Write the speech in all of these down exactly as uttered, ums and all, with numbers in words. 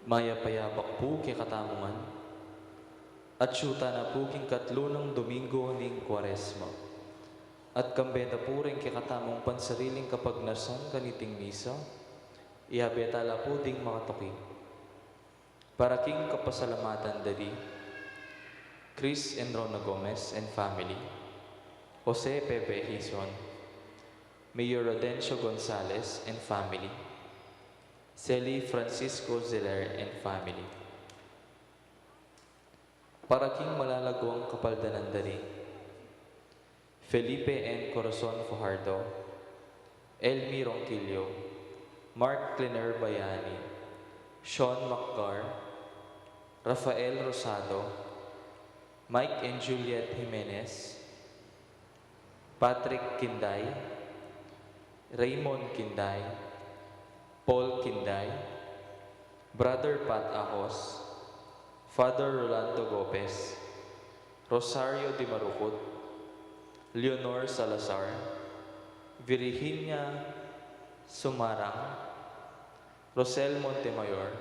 Mayap a yabak pu kekatamu ngan. Atyu tana pu king katlu nang Domingo ning Kuaresma. At kambe na pu ring kekatamung pansariling kapagnasan kaniting misa, iyabe tala pu ding makatuki. Para king kapasalamatan da di Chris and Rona Gomez and family, Jose Pepe Hizon, Mayor Rodencio Gonzalez and family, Sally Francisco Zeller and family. Para king malalaguang kapaldanan da ri Felipe N. Corazon Fajardo, Elmi Ronquillo, Mark Clener Bayani, Sean Macgar, Rafael Rosado, Mike and Juliet Jimenez, Patrick Kinday, Raymond Kinday, Paul Kinday, Brother Pat Ahos, Father Rolando Gopez, Rosario Dimarucut, Leonor Salazar, Virginia Sumarang, Rosel Montemayor,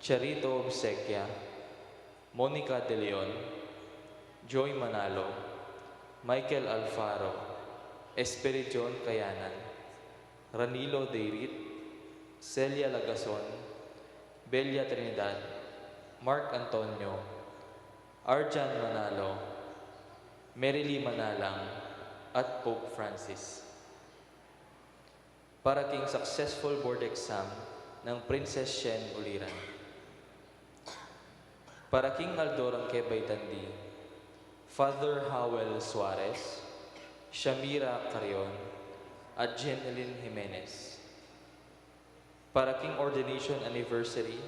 Charito Obsequia, Monica De Leon, Joy Manalo, Michael Alfaro, Esperidion Kayanan, Ranilo Deirit, Celia Lagason, Belia Trinidad, Mark Antonio, Arjan Manalo, Merily Manalang, at Pope Francis. Para king successful board exam nang Princess Shen Uliran. Para king aldo rang kebaitan di Father Howell Suarez, Shamira Carrion, at Jeneline Jimenez. Para king ordination anniversary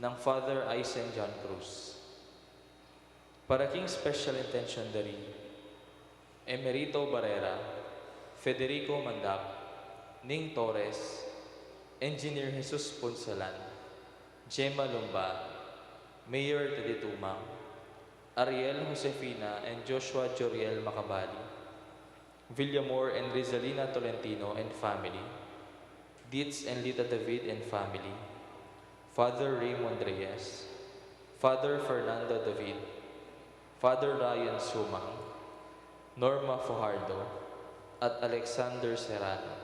nang Father Aisen John Cruz. Para king special intention da ri Emerito Barrera, Federico Mandap, Ning Torres, Engineer Jesus Punsalan, Gemma Lumba, Mayor Teddy Tumang, Ariel Josefina and Joshua Joriel Macabali, Villamor and Rizalina Tolentino and family, Dietz and Lita David and family, Father Raymond Reyes, Father Fernando David, Father Ryan Sumang, Norma Fajardo, at Alexander Serrano.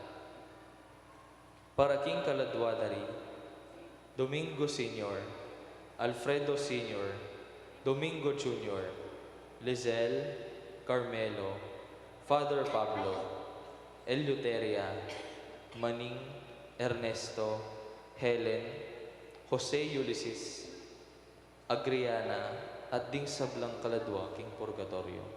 Para king kaladua da ri Domingo Senior, Alfredo Senior, Domingo Junior, Lizelle, Carmelo, Father Pablo, Eleuteria, Maning, Ernesto, Helen, Jose Ulysses, Agriana, at ding sablang kaladua king purgatoryo.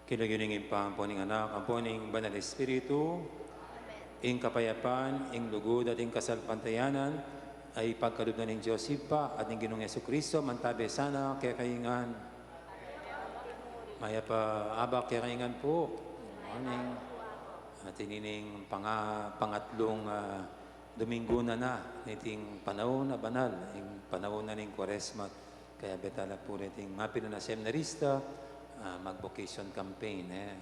King lagyu ning Ibpa, ampo ning Anak, ampo ning Banal Espiritu. Ing kapayapan, ing lugud, at ing kasalpantayanan, ay pagkalub na ning Dios Ibpa at ning Ginung Jesucristo, mantabe sana kekayu ngan. Mayap a abak kekayu ngan pu. Good morning. At inining panga-, pangatlung, ah, Dominggu na na niting panaun a banal, ing panaun na ning Kuaresma. Kaya beta la pu reting mapilan a seminarista, ah, mag-vocation campaign, eh.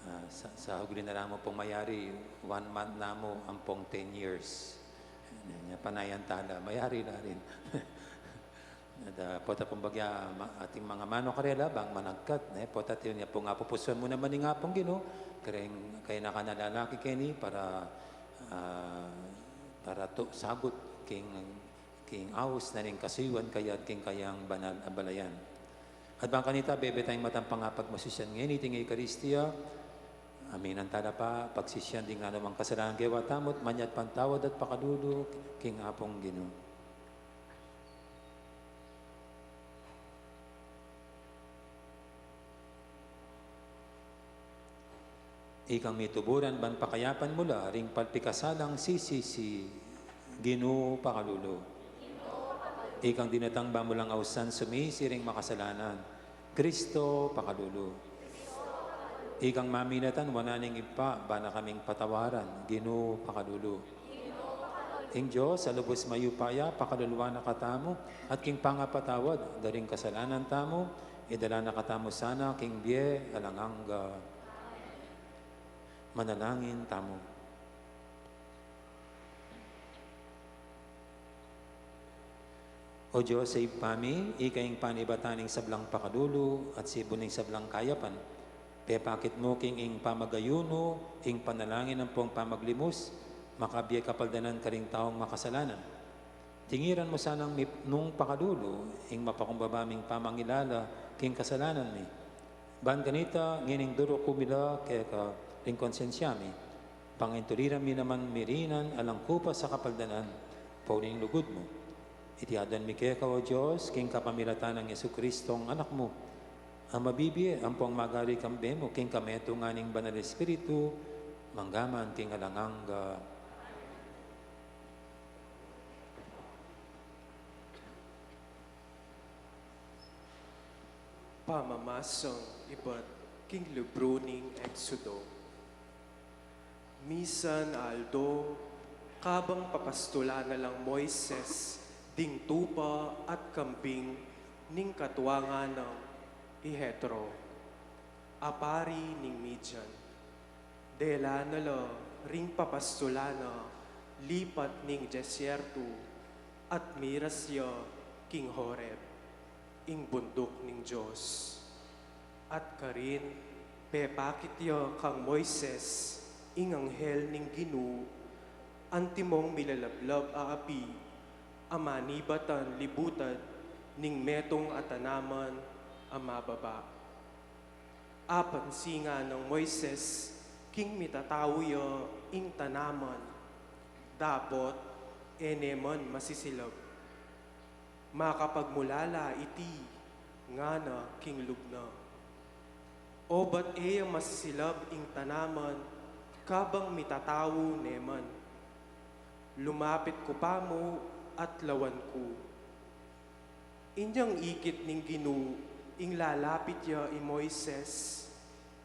Ah, sa, sa ugli na la mu pung mayari, one month na mu, ampong ten years. Nya panayan tala, mayari la rin. At, ah, pota pung bagya, ma-, ating mangamanu karela, bang managkat, eh, pota atin ya pung apupusuan mu naman ing Apung Ginu, kareng, kaya na ka na lalaki keni para, ah, para tu sagut king king aus na ning kasuyuan kaya at king kayang banal a balayan. At bang kanita, bebe tayang matang pangapagmasusian ngeni iting Eukaristia, aminan tala pa, pagsisian ding nanumang kasalanan gewa tamu, at manyat pantawad at pakalulu king Apung Ginu. Ikang mituburan ban pakayapan mu la ring palpikasalang sisisi, Ginu pakalulu. Ikang dinatang ba mu lang ausan sumisi ring makasalanan, Kristo pakalulu. Ikang maminatan wanan ning Ibpa, ba na kaming patawaran, Ginu pakalulu. Ing Dios a lubus mayupaya, pakaluluan na katamu, at king pangapatawad da ring kasalanan tamu, idala na katamu sana king bie alang angga. Manalangin tamu. O Dios a Ibpa mi, ika ing panibatan ning sablang pakalulu at sibul ning sablang kayapan. Pepakit mu king ing pamagayunu, ing panalangin ampong pamaglimus, makabie kapaldanan karing taung makasalanan. Tingiran mu sanang mipnung pakalulu ing mapakumbaba ming pamangilala king kasalanan mi. Ban kanita, ngening duruk ku mi la keka ring konsensya mi, pangintuliran mi naman mirinan alang kupas a kapaldanan, pauli ning lugud mu. Iti aduan mi keka, O Dios, king kapamilatan nang Jesucristong Anak mu, a mabibie ampong magari kambe mu king kametungan ning Banal Espiritu, mangga man king alang angga. Pamamasang ibat king libru ning Exodo. Misan aldo, kabang papastulan na lang Moises ding tupa at kambing ning katuangan nang i Jetro, a pari ning Midian. Dela na la ring papastulan na lipat ning desierto, at miras ya king Horeb, ing bunduk ning Dios. At karin, pepakit ya kang Moises ing anghel ning Ginu, antimong milalablab a api, a manibatan libutad ning metung a tanaman a mababa. Apansin nang Moises king mitatau ya ing tanaman, dapot e ne man masisilab. Makapagmulala iti, ngana king lub na. Obat e ya masisilab ing tanaman kabang mitatau ne man. Lumapit ku pa mu at lawan ku. Inyang ikit ning Ginu ing lalapit ya i Moises,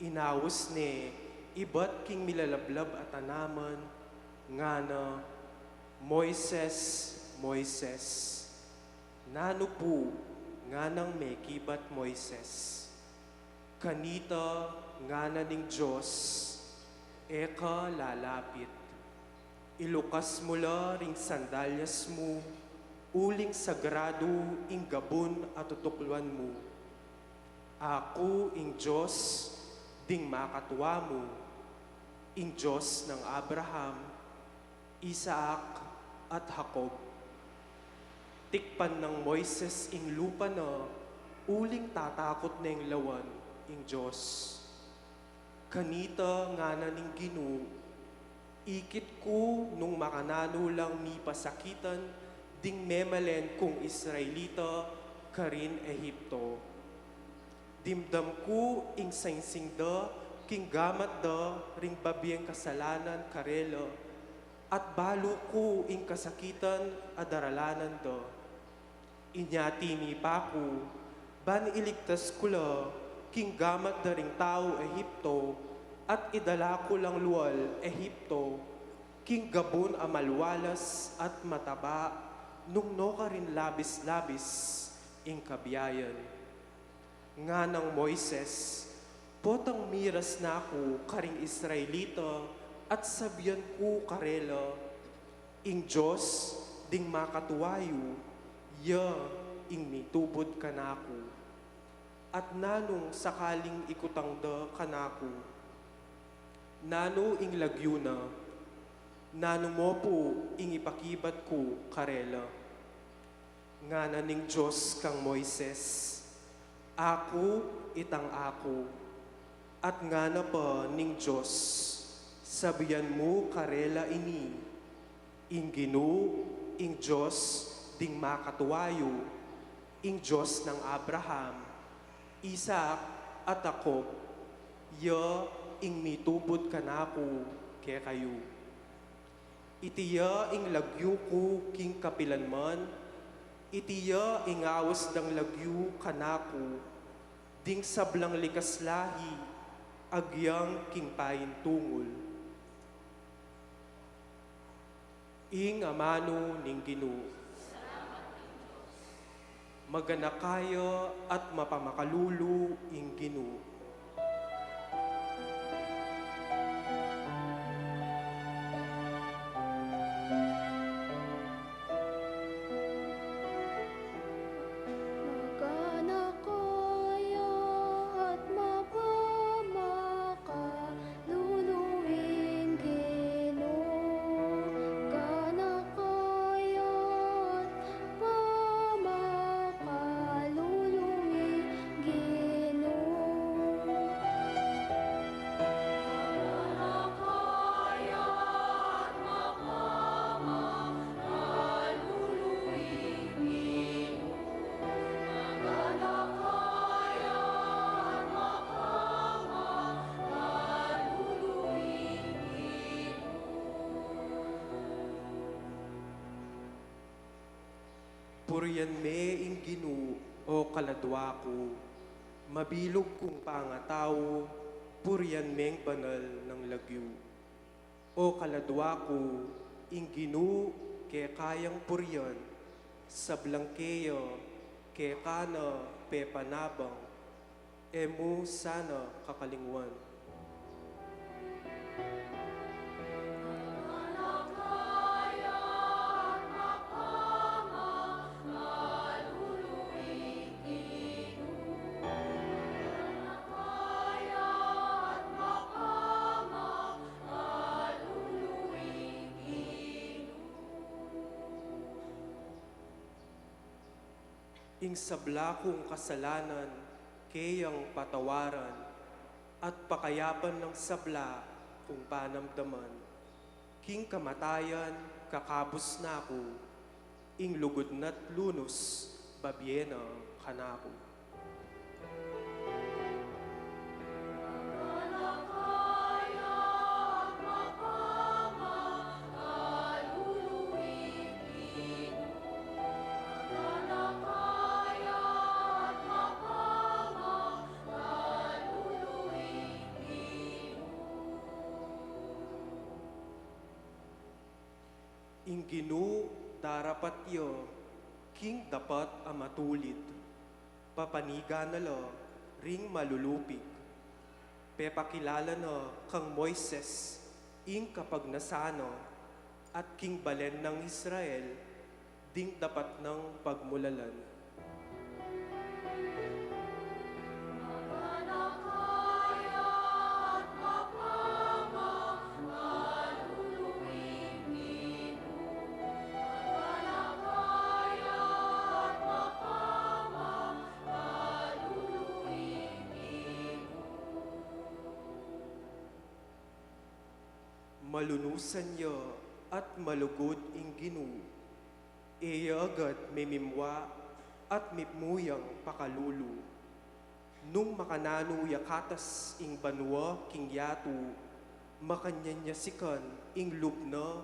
inaus ne ibat king milalablab a tanaman, ngana, "Moises, Moises." "Nanu pu?" nganang mekibat Moises. "Kanita," ngana ning Dios, "e ka lalapit. Ilukas mu la ring sandalyas mu, uling sagradu ing gabun a tutukluan mu. Aku ing Dios ding makatua mu, ing Dios nang Abraham, Isaac, at Jacob." Tikpan nang Moises ing lupa na, uling tatakut neng lawan ing Dios. "Kanita," ngana ning Ginu, "ikit ku nung makananu lang mipasakitan ding memalen kung Israelita karin Egipto. Dimdam ku ing singsing da king gamat da ring babieng kasalanan karela, at balu ku ing kasakitan a daralanan da. Inya tinipa ku, ban iligtas ku la king gamat da ring tau Egipto, at idala ku lang lual Egipto, king gabun a malwalas at mataba, nung nokarin labis-labis ing kabiayan. Nganang Moises, potang miras na ku karing Israelita at sabian ku karela, ing Dios ding makatuayu, ya ing mitubud kanaku. At nanung sakaling ikutang da kanaku, nanu ing lagyu na? Nanu mo pu ing ipakibat ku karela? Ngana ning Dios kang Moises, Aku itang aku. At ngana pa ning Dios, sabian mu karela ini, ing Ginu, ing Dios ding makatuayu, ing Dios nang Abraham, Isaac, at Jacob, ya ing mitubud kanaku kekayu. Iti ya ing lagyu ku king kapilan man, iti ya ing aus dang lagyu kanaku, ding sablang likas lahi, agyang king paintungul. Ing amanu ning Ginu. Maganaka ya at mapamakalulu ing Ginu. Maganaka ya at mapamaka lulu ing Ginu, ganaka ya at pamakalulu ing Ginu. Ganaka ya at mapamakalulu ing Ginu. Ganaka ya at mapamakalulu ing Ginu. Purian me ing Ginu, o kaladua ku, mabilug kung pangatau, purian meng banal nang lagyu. O kaladua ku, ing Ginu keka yang purian, sablang keya keka na pepanabang, e mu sana kakalingwan. Ing sabla kung kasalanan keyang patawaran, at pakayapan nang sabla kung panamdaman. King kamatayan kakabus na ku, ing lugud na't lunus babie na kanaku. Ing Ginu darapat ya king dapat a matulid, papanigan na la ring malulupig. Pepakilala na kang Moises ing kapagnasan na, at king balen nang Israel ding dapat nang pagmulalan. Malunusan ya at malugud ing Ginu, e ya agad mimimwa at mimuyang pakalulu. Nung makananu ya katas ing banua king yatu, makanyan ya sikan ing lub na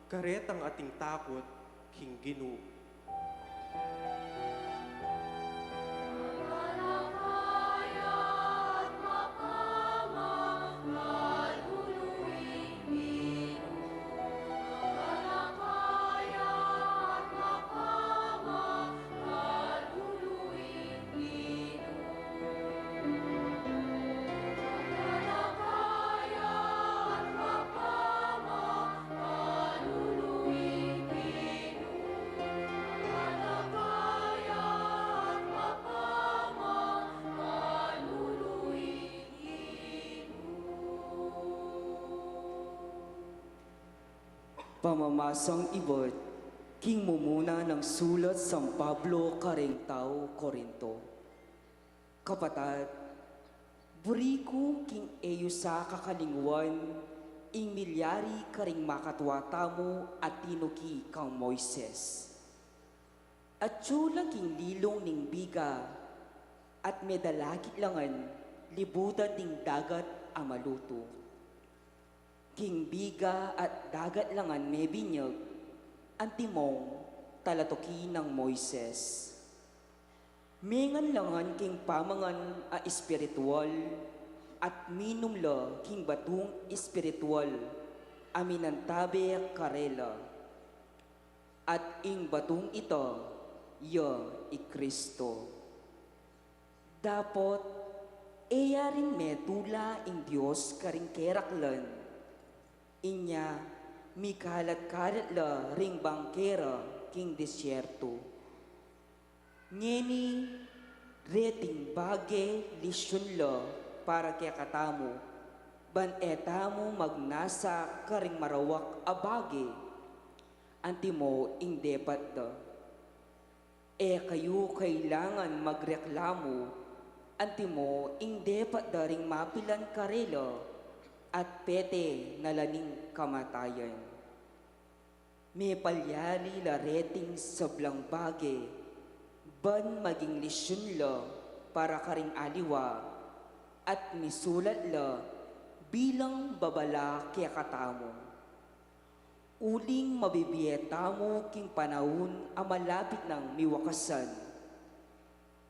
karetang ating takut king Ginu. Pamamasang ibat king mumuna nang sulat San Pablo karing tau Corinto. Kapatad, buri ku king e yu sa kakalingwan ing milyari karing makatua tamu a tinuki kang Moises. Atyu la king lilung ning biga at medalakit la ngan libutan ding dagat a malutu. King biga at dagat la ngan mebinyag, antimong talatuki nang Moises. Mengan la ngan king pamangan a espiritual at minum la king batung espiritual a minantabe karela. At ing batung ita ya i Kristo. Dapot e ya rin metula ing Dios karing keraklan, inya mikalat-kalat la ring bangkera king disyerto. Ngeni, reting bage lisyun la para kekatamu, ban e tamu magnasa karing marawak a bage, antimo ing depat da. E kayu kailangan magreklamu, antimo ing depat da ring mapilan karela at pete na la ning kamatayan. Mepalyali la reting sablang bage, ban maging lisyun la para karing aliwa, at misulat la bilang babala kekatamu. Uling mabibie tamu king panaun a malapit nang miwakasan.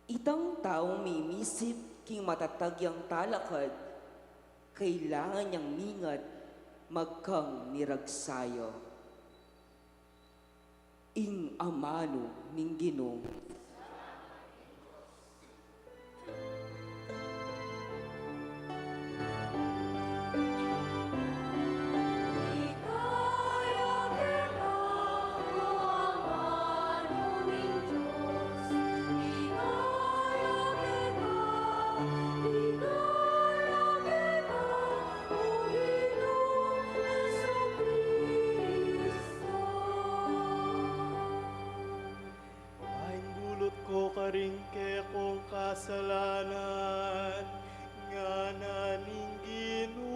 Itang taung mimisip king matatag yang talakad, kailangan yang mingat magkang miragsa ya. Ing amanu ning Ginu. Mainggulut ko karing kekong kasalanan, ngana ning Ginu,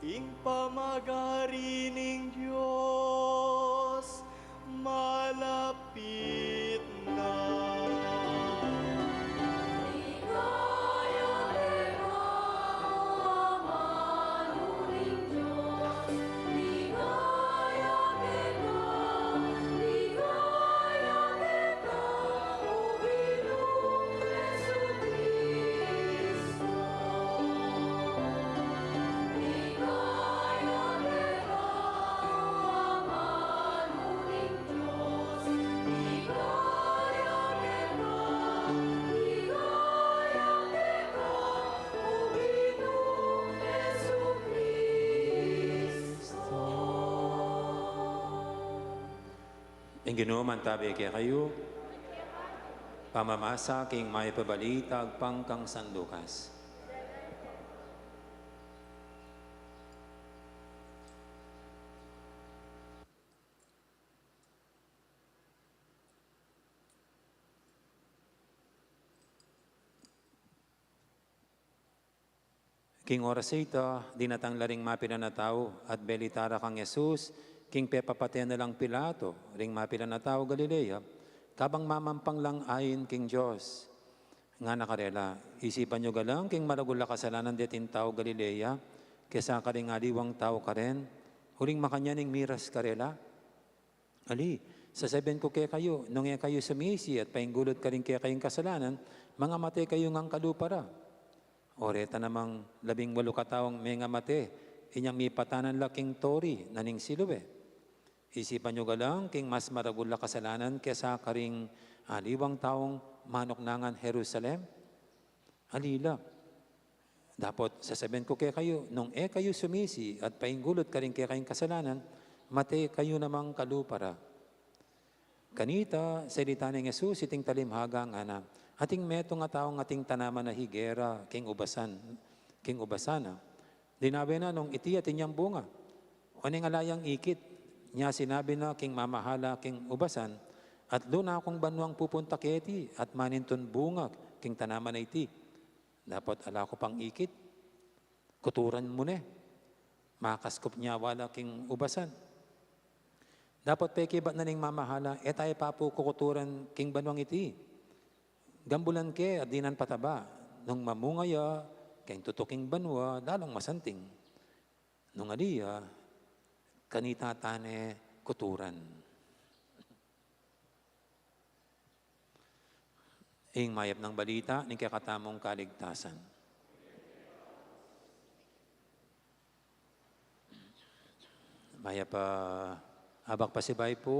ing pamagari ning Dios malapit na. Ing Ginu mantabe kekayu. Pamamasa king Mayap a Balita agpang kang San Lucas. King oras a ita, dinatang la ring mapilan a tau at belita ra kang Jesus king pepapate na lang Pilato ring mapilan a tau Galilea, kabang mamampang lang ain king Dios. Ngana karela, isipan yu galang king maragul a kasalanan deting taga Galilea, kesa karing aliwang tau karen, uling makanyan ing miras karela. Ali, sasabian ku kekayu, nung e kayu sumisi at paingulut karing kekayung kasalanan, mangamate kayu ngan kalupa ra. O reta namang labing walu kataung mengamate, inyang mipatanan la king Tori na ning Siloe. Isipan yu galang king mas maragul a kasalanan kesa karing aliwang taung manuknangan Jerusalem? Ali la. Dapot sasabian ku kekayu, nung e kayu sumisi at paingulut karing kekayung kasalanan, mate kayu namang kalupa ra. Kanita, salita neng Jesus iting talinghaga, ngana, ating metung a taung ating tanaman a higera king ubasan, king ubasan na. Dinawe na nung iti atin yang bunga. Oneng ala yang ikit, nya sinabi na king mamahala king ubasan, atlu na kung banwang pupunta keti at manintun bunga king tanaman a iti. Dapot ala ku pang ikit, kuturan mu ne. Makaskup nya wala king ubasan. Dapot pekibat na ning mamahala, e taya pa pu kukuturan king banwang iti. Gambulan ke at dinan pataba. Nung mamunga ya, keng tutuking banwa, lalung masanting. Nung ali ya, kanita tane kuturan. Ing mayap nang balita ning kekatamung kaligtasan. Mayap a abak pasibayu pu.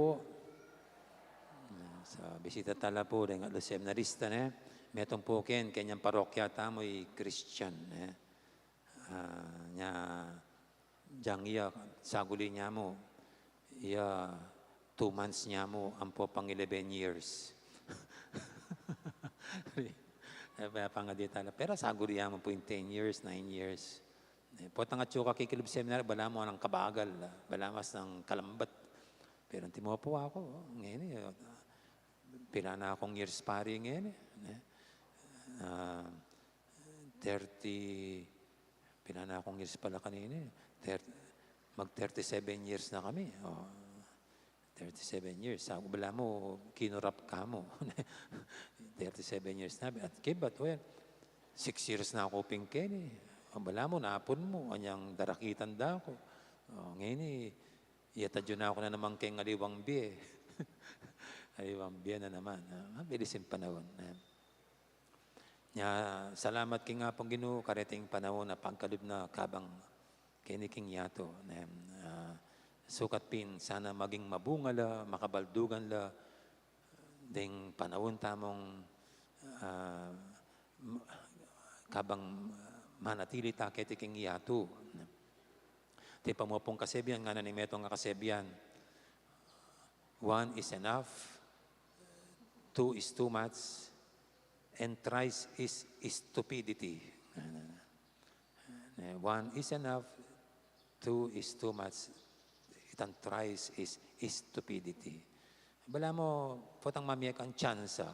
Sa bisita tala pu deng atlu seminarista, ne. Metung pu ken, kenyang parokya tamu i Christian, ne. Ah, nya, jang iya, saguli nya mu, iya, two months nya mu, ampo pang eleven years. E, pangadi tala. Pero saguli ya mu pu ing ten years, nine years. E, potang atyu ka kekilub seminary, balamu nang kabagal, ah, balamu nang kalambat. Pero antimo pu aku, oh, ngeni, ah, pila na kung years pari ngeni, eh. Ah, thirty, pila na kung years pala kanini, thirty, mag thirty-seven years na kami. Oh, thirty-seven years. Sabi ku, balamu, kinurap ka mu. Thirty-seven years na. At kibat, well, six years na ku pin keni. O, balamu, napun mu, anyang darakitan da ku. O, ngeni, iyatadyu na ku na naman keng aliwang bie. Aliwang bie na naman. Ah, mabilis ing panaun. Ah. Nya, salamat king Apung Ginu, kareting panaun a pagkalub na kabang keni king yatu, ne, ah, sukat pin sana maging mabunga la, makabaldugan la, ding panaun tamung, ah, m-, kabang manatili ta keti king yatu, ne. Atin pa mu pung kasebian, ngana ning metung a kasebian, one is enough, two is too much, and thrice is stupidity. Ne, one is enough, two is too much, itang thrice is stupidity. Balamu, potang mamie kang tsansa.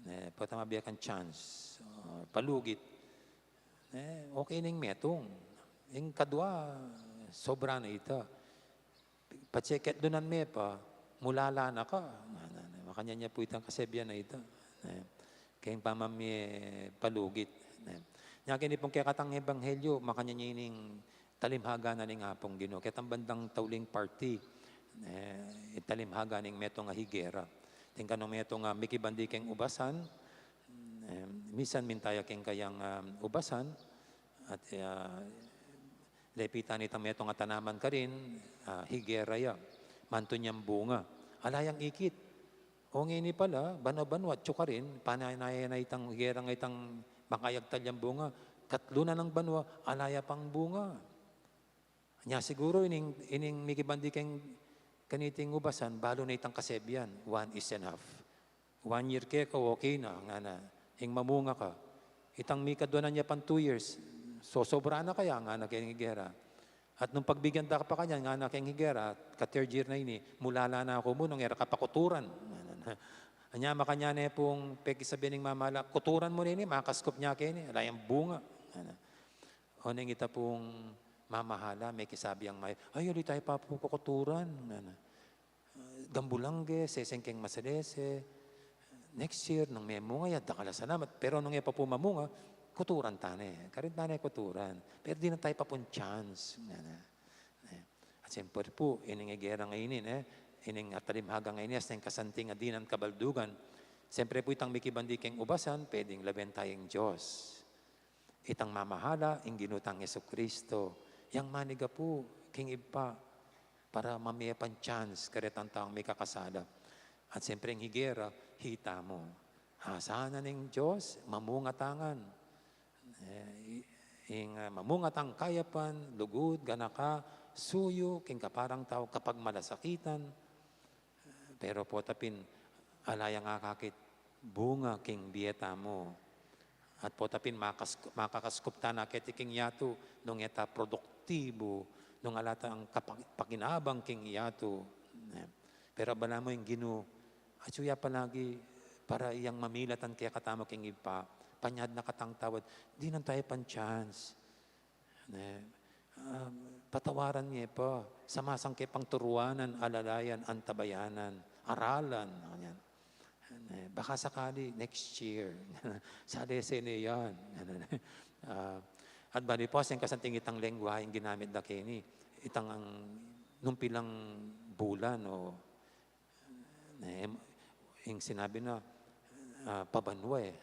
Ne, potang mamie kang chance, o, palugit. Ne, okay ning metung. Ing kadwa, sobra na ita. Patse ketlunan me pa, mulala na ka. Na, na, na, makanyan ya pu itang kasebian a ita. Ne? Keng pamamie palugit. Ne? Nya keni pung kekatang ebanghelyo, makanyan ya ining talinghaga na ning Apung Ginu. Ketang bandang tauling parti, ne? Talinghaga ning metung a higera. Atin kanu metung a mikibandi keng ubasan, ne? Minsan minta ya keng kayang, ah, ubasan, at, ah, lepitan itang metung a tanaman karin, ah, higera ya. Mantun yang bunga. Ala yang ikit. O ngeni pala, banwa-banwa, atyu karin, pananaya na itang higera nga itang makayagtal yang bunga. Katlu na nang banwa, ala ya pang bunga. Nya siguru ining, ining mikibandi keng kaniting ubasan, balu na itang kasebian, one is enough. One year keka, okay na, ngana, ing mamunga ka. Itang mikadwa na nya pang two years, sosobra na kaya, ngana keng higera. At nung pagbigan da ka pa kanyan, ngana keng higera, ka third year na ini, mulala na ku mu nung e ra ka pa kuturan. Ngana na. Anya makanyan ne pung pekisabian ning mamahala, kuturan mu ne ini, makaskup nya keni, ala yang bunga. Ngana. Oneng ita pung mamahala, mekisabi yang mayap, ay, ali taya pa pu kukuturan, ngana. Gambulan ke, seseng keng masalese. Next year, nung memunga ya, dakal a salamat. Pero nung e pa pu mamunga, kuturan tane. Karin tane kuturan. Pero dinan taya pa pung chance. Ngana. Eh, at siyempre pu, ining igera ngeni, eh, ining atalimhaga ngeni, as ning kasanting a dinan kabaldugan. Siyempre pu, itang mikibandi keng ubasan, pwedeng lawen taya ing Diyos. Itang mamahala, ing Ginu tang Jesucristo. Yang maniga pu, king Ibpa, para mamie pang chance, karetang taung mikakasala. At siyempre, ing higera, hita mu. Asahan na ning Diyos, mamunga ta ngan. Eh, i-, ing, ah, mamunga tang kayapan, lugud, ganaka, suyu, king kaparang tau, kapagmalasakitan. Pero pota pin, ala yang akakit bunga king bie tamu. At pota pin, makas-, makakaskup ta na keti king yatu, nung e ta produktibu, nung ala tang kapag-, pakinabang king yatu. Eh, pero balamu ing Ginu, atyu ya palagi, para yang mamilatan kekatamu king Ibpa, panyad na katang tawad, dinan taya pang chance. Ne? Ah, patawaran ye pa, samasangkep pang turuanan, alalayan, antabayanan, aralan, ganyan. Ne? Baka sakali, next year. Salese ne yan. Ah, at bali pu, as ning kasanting itang lengguaheng ginamit da keni, itang ang, nung pilang bulan o Ne, ing sinabi na, ah, pabanua, eh.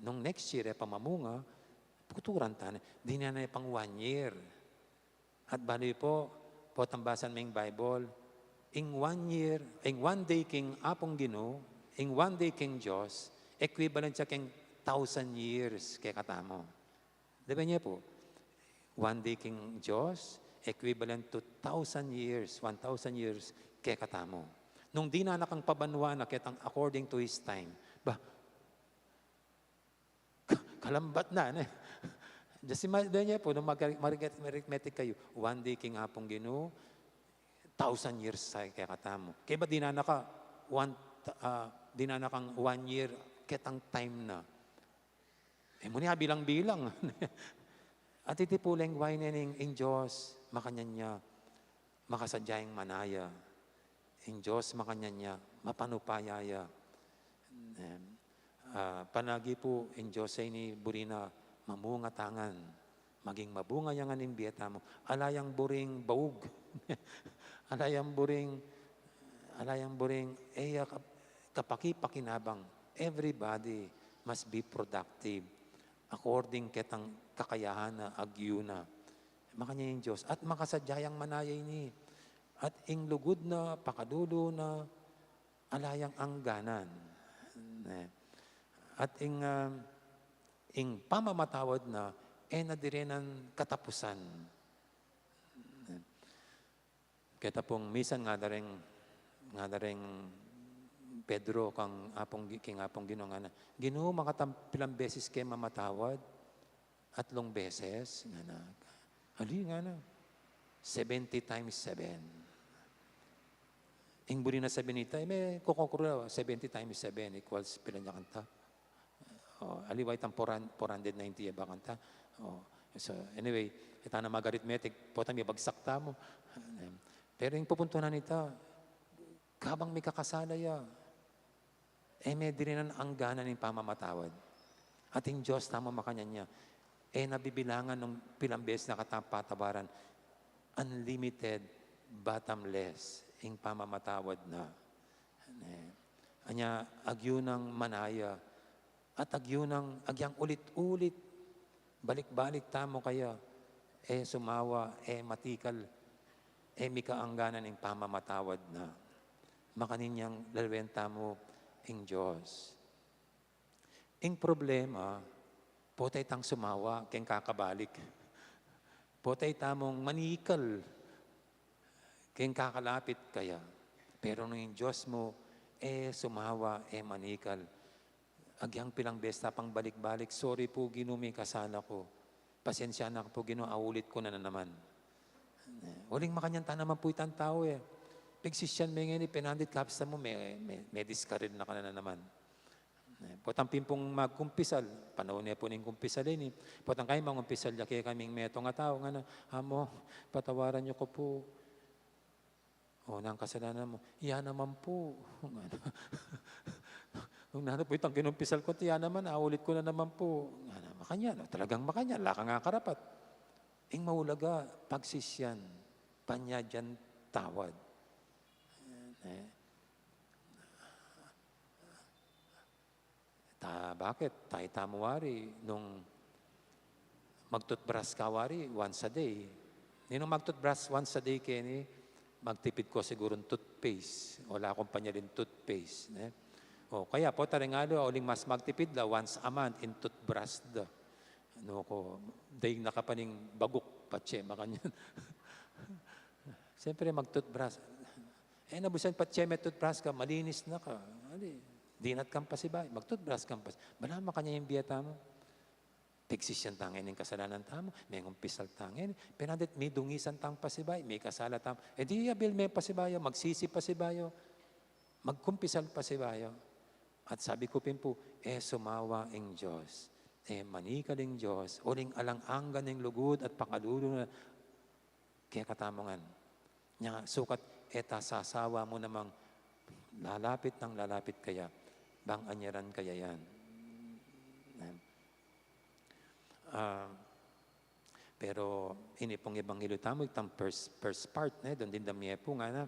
Nung next year, e pa mamunga, kuturan tane. Dinan ne pang one year. At bali pu, potang basan meng Bible, ing one year, ing one day king Apung Ginu, ing one day king Diyos, equivalent ya king thousand years kekatamu. Lawen ye pu, one day king Diyos, equivalent to thousand years, one thousand years kekatamu. Nung dinan na kang pabanua na ketang according to His time. Ba, kalambat na, ne? Just imagine, lawen ye pu, nung mag-, mag-, mag-arithmetic kayu, one day king Apung Ginu, thousand years sa kekatamu. Kaya ba dinan na ka, one, ah, dinan na kang one year, ketang time na. E mu ne abilang-bilang. At iti pu lengguahe ne ning, ing Diyos, makanyan ya, makasadya yang manaya. Ing Diyos, makanyan ya, mapanupaya ya. Em, ah, panagi pu, ing Diyos a ini buri na mamunga ta ngan. Maging mabunga ya ngan ing bie tamu. Ala yang buring baug. Ala yang buring, ala yang buring, e ya kap-, kapakipakinabang. Everybody must be productive according ketang kakayahan na, agyu na. Makanyan ing Diyos. At makasadya yang manaya ini. At ing lugud na, pakalulu na, ala yang angganan. Ne. At ing, ah, ing pamamatawad na, e na dirinan katapusan. Keta pung misan ngana reng, ngana reng Pedro kang Apung Gi-, king Apung Ginu ngana, "Ginu, makatang pilang beses ke mamatawad?" "Atlung beses," ngana. "Ali," ngana, "seventy times seven." Ing buri na sabian nita, e me kokokuru, seventy times seven equals pila nya kanta? O, aliwa itang four hundred, four hundred ninety ya ba kanta? O, so, anyway, e ta na mag-arithmetic, potang mibagsak tamu. Pero ing pupuntuhan nita, kabang mikakasala ya, e me dirinan angganan ing pamamatawad. At ing Diyos tamu makanyan ya, e na bibilangan nung pilang beses na kata patawaran. Unlimited, bottomless, ing pamamatawad na. Ne. Anya, agyu nang manaya, at agyu nang, agyang ulit-ulit, balik-balik tamu kaya, e sumawa, e matikal, e mikaangganan ing pamamatawad na. Makanyan yang lawen tamu ing Diyos. Ing problema, potay tang sumawa keng kakabalik. Potay tamung manikal keng kakalapit kaya. Pero nung ing Diyos mu, e sumawa, e manikal. Agyang pilang beses ta pang balik-balik, "Sorry pu, Ginu, mikasala ku. Pasensya na pu, Ginu, aulit ku na, na naman." Uling makanyan ta naman pu itang tau, e. Pigsisian me ngeni, pinandit kapsa mu, me, me, me-discourage na ka na, na naman. Potang pin pung magkumpisal, panaun ne pu ning kumpisal ini. Potang kayu mangumpisal ya kekaming metung a tau, ngana, "Amo, patawaran yu ku pu." "O, nang kasalanan mu?" "Iya naman pu." Nung nanu pu itang kinumpisal ku, tiya naman, aulit ku na naman pu. Nga na, makanyan, o, talagang makanyan, ala kang akarapat. Ing maulaga, pagsisian, panyadyan tawad. Eh, ta, bakit? Tamu wari, nung mag-toothbrush ka wari, once a day. Ninung mag-toothbrush once a day keni, magtipid ku sigurung toothpaste. Ala kung panyading toothpaste, ne? O, kaya pu, taring aliwa, uling mas magtipid la, once a month in toothbrush da. Anu ku, daig na ka pa ning baguk, patse, makanyan. Siyempre, mag-toothbrush. E na, busan patse me-toothbrush ka, malinis na ka. Ali, dinat kang pasibayu, mag-toothbrush kang pas-, balamu makanyan ing bie tamu. Pegsisian ta ngeni ing kasalanan tamu, mengumpisal ta ngeni, penandit midungisan tang pasibayu, mikasala tamu. E di abil me pasibayu, magsisi pasibayu, magkumpisal pasibayu. At sabi ku pin pu, e sumawa ing Dios, e manikal ing Dios, uling alang angga ning lugud at pakalulu na kekatamu ngan. Nya sukat e ta sasawa mu namang lalapit nang lalapit kaya, bang anyaran kaya yan. Amen. Ah, pero ini pung ebanghelyo tamu, itang first, first part, ne, dun din damye pu ngana,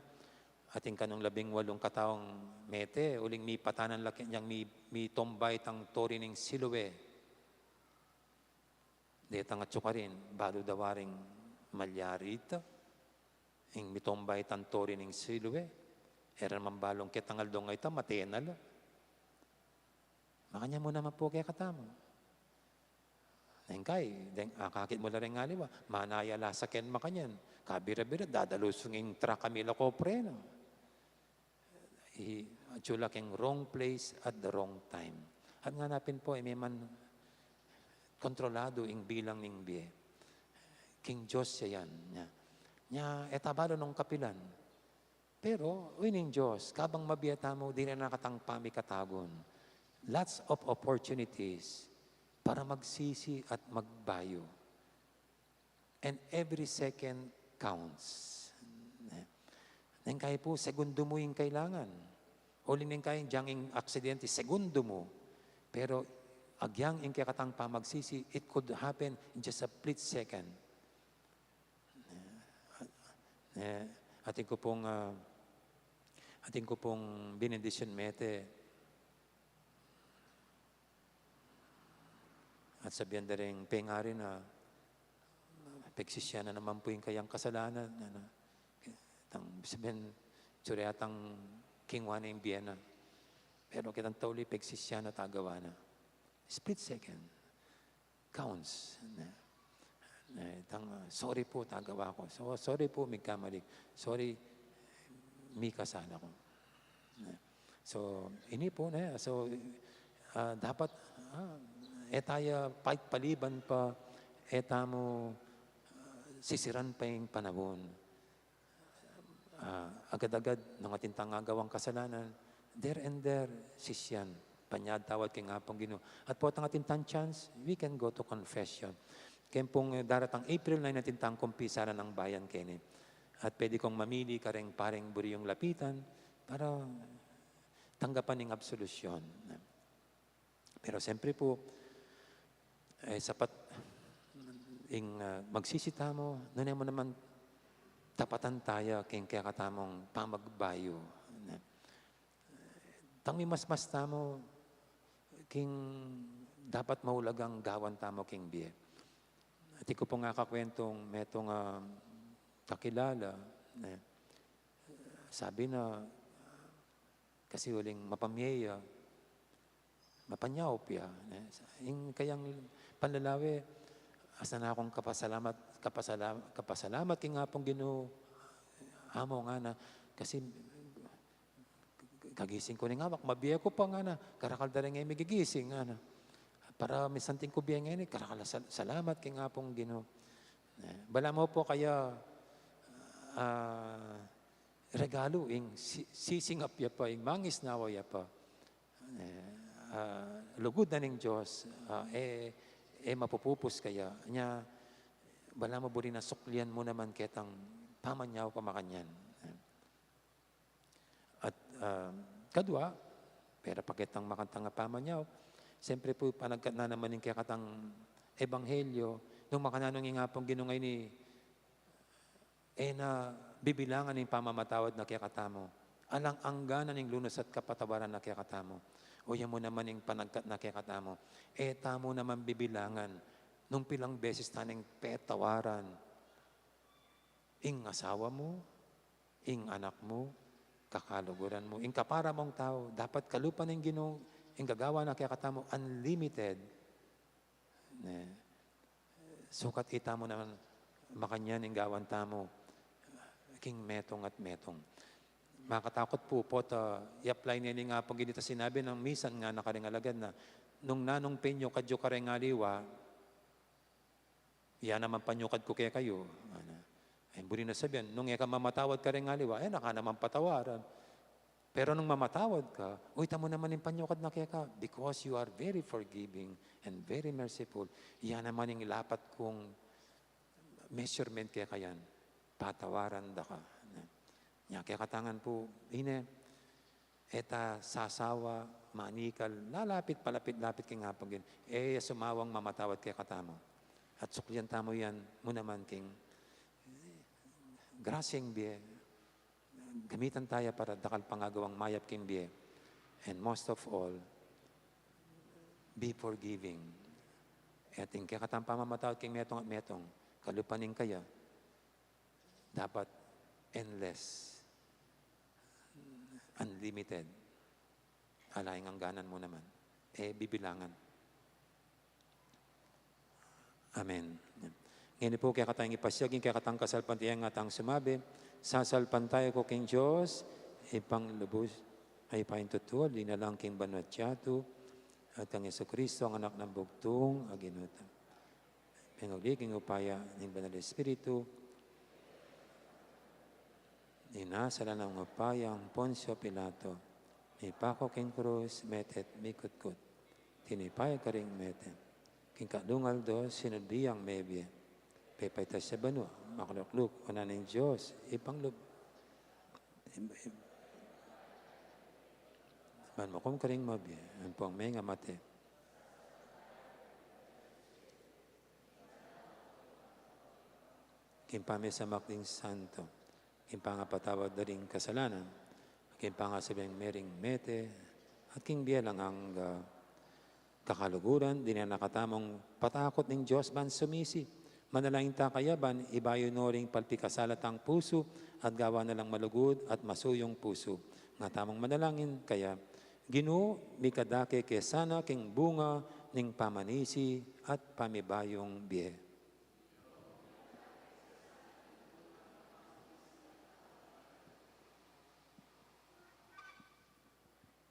atin kanung labing walung kataung mete, uling mipatanan la kenyang mi-, mitumba itang turi ning Siloe. Detang atsu karin, balu da waring malyari ita. Ing mitumba itang turi ning Siloe, e ra naman balung ketang aldo a ita, mate na la. Makanyan mu naman pu kekatamu. Neng kai, deng akakit mu la reng aliwa, manaya la saken makanyan. Kabira-bira, dadalusung ing truck a mila koprena. I, atsu la keng wrong place at the wrong time. At ngana pin pu, e me man kontroladu ing bilang ning bie. King Dios ya yan, nya. Nya, e ta balu nung kapilan. Pero, uy, ning Dios, kabang mabie tamu, diri na katang pamikatagun. Lots of opportunities para magsisi at magbayu. And every second counts. Neng kai pu, segundo mu ing kailangan. Uling neng kai, dyang ing aksidente, segundo mu. Pero agyang ing kekatang pamagsisi, it could happen in just a split second. Eh, atin ku pung, ah, atin ku pung benediction mete. At sabian da ring pengari na, pegsisian na naman pu ing kayang kasalanan, ngana. Tang, sabian, tsure atang kingwa na ing bie na. Pero kitang tauli, pegsisian na, tagawa na. Split second. Counts. Na, na, tang, ah, "Sorry pu, tagawa ku. So, sorry pu, migkamali. Sorry, mikasala ku." Na. So, ini pu, ne, so, ah, dapat, ah, e taya pait paliban pa, e tamu, ah, sisiran pa ing panaun. Ah, agad-agad, nung atin tang agawang kasalanan, there and there, sisian, panyad tawad king Apung Ginu. At potang atin tang chance, we can go to confession. Keng pung daratang April nine, atin tang kumpisalan ning bayan keni. At pwede kong mamili kareng pareng buri yung lapitan para tanggapan ing absolusyon. Pero siyempre pu, eh, sapat ing, ah, magsisi tamu, nune mu naman tapatan taya king kekatamung pamagbayu. Tang mimasmas tamu king dapat maulagang gawan tamu king bie. Atin ku pung akakwentung metung, ah, kakilala, eh, sabi na, kasi uling mapamye ya, mapanyaup ya, ne? Ing kayang panlalawe, asna kung kapasalamat, kapasala-, kapasalamat king Apung Ginu, amu, ngana, kasi kagising ku ning awak, mabie ku pa, ngana, karakal da ring e migigising, ngana. Para misanting ku bie ngeni, karakal sal-, salamat king Apung Ginu. Ne? Balamu pu kaya, ah, regalu ing si-, sisingap ya pa, ing mangisnawa ya pa. Eh, ah, lugud na ning Dios, ah, e, e mapupupus kaya. Nya, balamu buri na suklian mu naman ketang pamanyaup a makanyan. Eh. At, ah, kadua, Pero pakitang makantang a pamanyaw, siyempre pu, panagkat na naman ing kekatang ebanghelyo, nung makananu ing Apung Ginu ngeni, e na bibilangan ing pamamatawad na kekatamu. Alang angga na ning lunus at kapatawaran na kekatamu. O ya mu naman ing panagkat na kekatamu. E tamu naman bibilangan nung pilang beses ta neng petawaran ing asawa mu, ing anak mu, kakaluguran mu, ing kapara mung tau, dapat kalupa ning Ginu, ing gagawan na kekatamu, unlimited. Ne. Sukat itamu naman makanyan ing gawan tamu king metung at metung. Makatakut pu, pota, i-apply ne ning Apung Ginu ing sinabi nang misan ngana karing alagad na, nung nanung penyukad yu kareng aliwa, ya naman panyukad ku kekayu. Ana. Ay, buri na sabian, nung e ka mamatawad kareng aliwa, e na ka naman patawaran. Pero nung mamatawad ka, uy, ita mu naman ing panyukad na keka, because you are very forgiving and very merciful. Yan naman ing dapat kung measurement keka yan. Patawaran da ka. Nya kekatangan pu, ine, e ta sasawa, manikal, lalapit, palapit-lapit king Apung Ginu. E ya sumawang mamatawad kekatamu. At suklian tamu yan mu naman king grasyang bie. Gamitan taya para dakal pang agawang mayap king bie. And most of all, be forgiving. At ing kekatang pamamatawad king metung at metung, kalupa ning kaya, dapat endless, unlimited. Ala ing angganan mu naman. E bibilangan. Amen. Ngeni pu kekatang ipasiag ing kekatang kasalpantayanan, ngatang sumabi, sasalpantaya ku king Dios, Ibpang lubus a Ibpa king tutu, linalang king banua't yatu, at kang Jesucristo, ang Anak nang bugtung a Ginu ta. Pengagli king upaya ning Banal Espiritu. Inasal na ning upaya nang Poncio Pilato, mipaku king krus, mete at mikutkut. Tinipay karing mete. King katlung aldo, sinubli yang mebie. Pepaitas ya banua, makalukluk wanan ning Dios Ibpang lub-, ban mukum karing mabie ampong mengamate. King pamisamak ding santo, king pangapatawad da ring kasalanan, king pangasubling mering mete, at king bie alang angga. Kakaluguran, dinan na katamung patakut ning Dios ban sumisi. Manalangin ta kaya ban ibayu no ring palpikasala tang pusu at gawan na lang malugud at masuyung pusu. Nga tamung manalangin kaya, Ginu, mikadake ke sana king bunga ning pamanisi at pamibayung bie.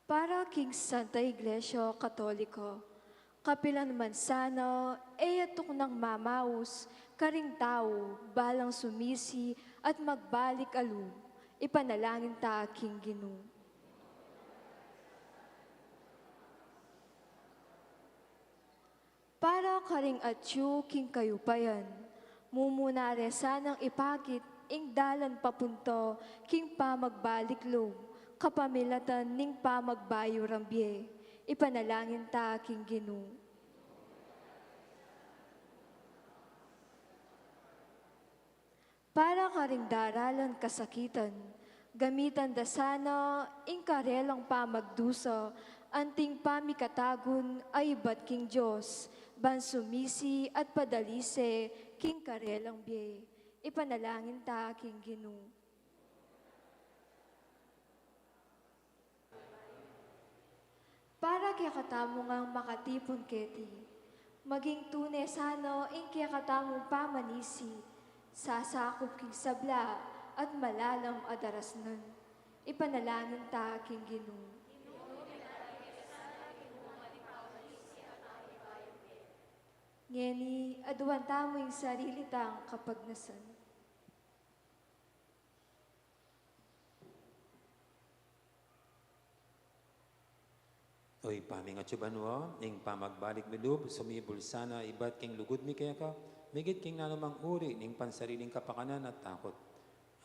Para king Santa Iglesia Katoliko, kapilan man sana e ya tuknang mamaus karing tau balang sumisi at magbalik a lub, ipanalangin ta king Ginu. Para karing atyu king kayupayan, mumuna re sanang ipakit ing dalan papunta king pamagbalik lub, kapamilatan ning pamagbayu rang bie. Ipanalangin ta king Ginu. Para karing daralan kasakitan, gamitan da sana ing karelang pamagdusa anting pamikatagun a ibat king Dios, ban sumisi at padalise king karelang bie. Ipanalangin ta king Ginu. Para kekatamu ngang makatipun keti, maging tune sana ing kekatamung pamanisi, sasakup king sabla at malalam a darasnan. Ipanalangin ta king Ginu. Ngeni, aduan tamu ing sarili tang kapagnasan. O Ibpa ming atsu banua, ing pamagbalik mi lub, sumibul sana ibat king lugud mi keka, migit king nanumang uri ning pansariling kapakanan at takut.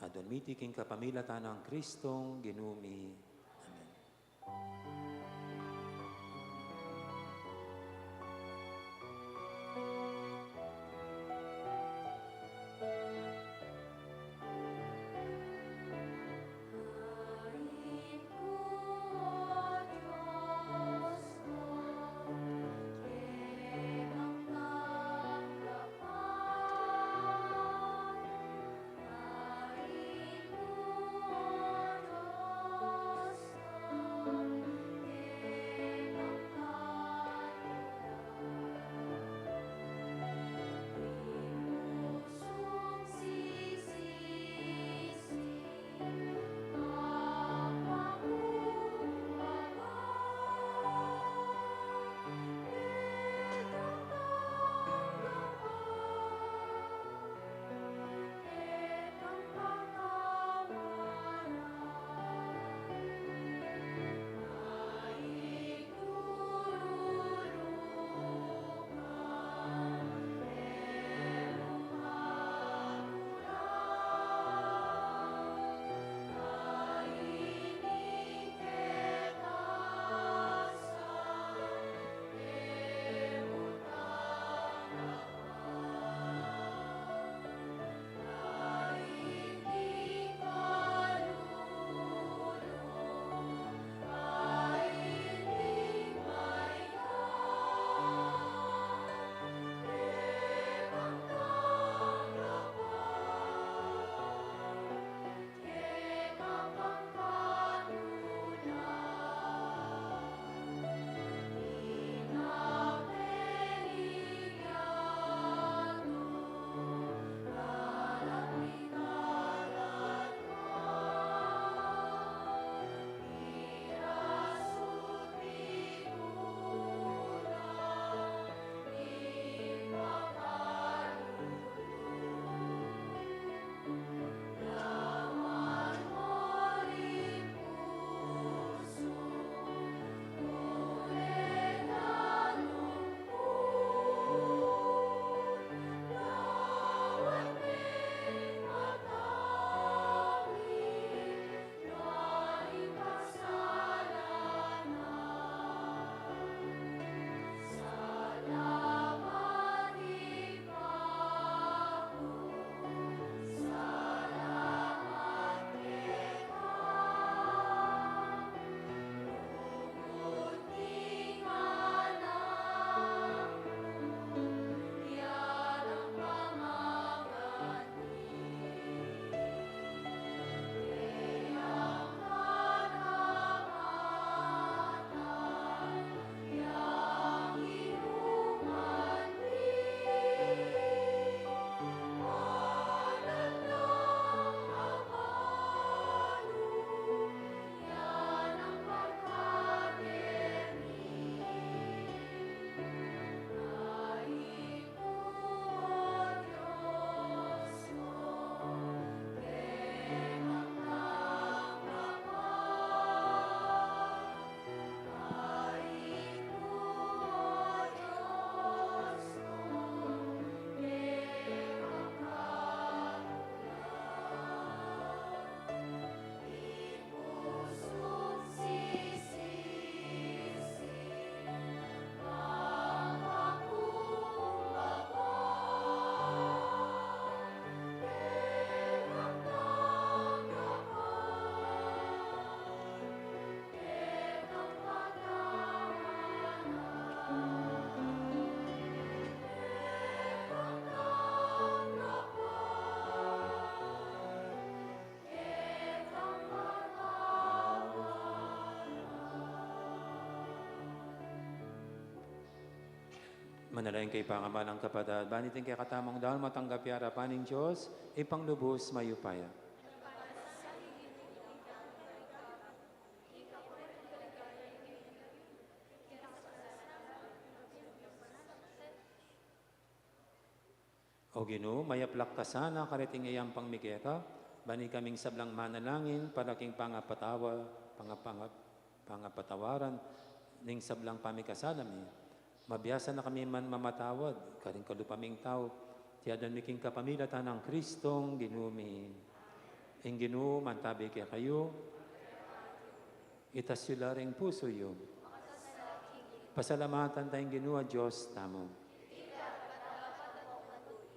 Aduan mi iti king kapamilatan nang Kristong Ginu mi. Amen. Manalangin kayu, pakamalan kung kapatad, ban iting kekatamung daun matanggap ya king arapan ning Dios, Ibpang lubus mayupaya. O Ginu, mayaplak ka sana kaniting ampang mi keka, ban ikaming sablang manalangin para king pangapatawa, panga-, panga-, pangapatawaran ning sablang pamikasala mi. Mabiasa na kami man mamatawad karing kalupa ming tau, iti adwan mi king kapamilatan nang Kristong Ginu mi. Ing Ginu mantabi kekayu. Itas yu la ring pusu yu. Pasalamatan taya ing Ginu a Dios tamu.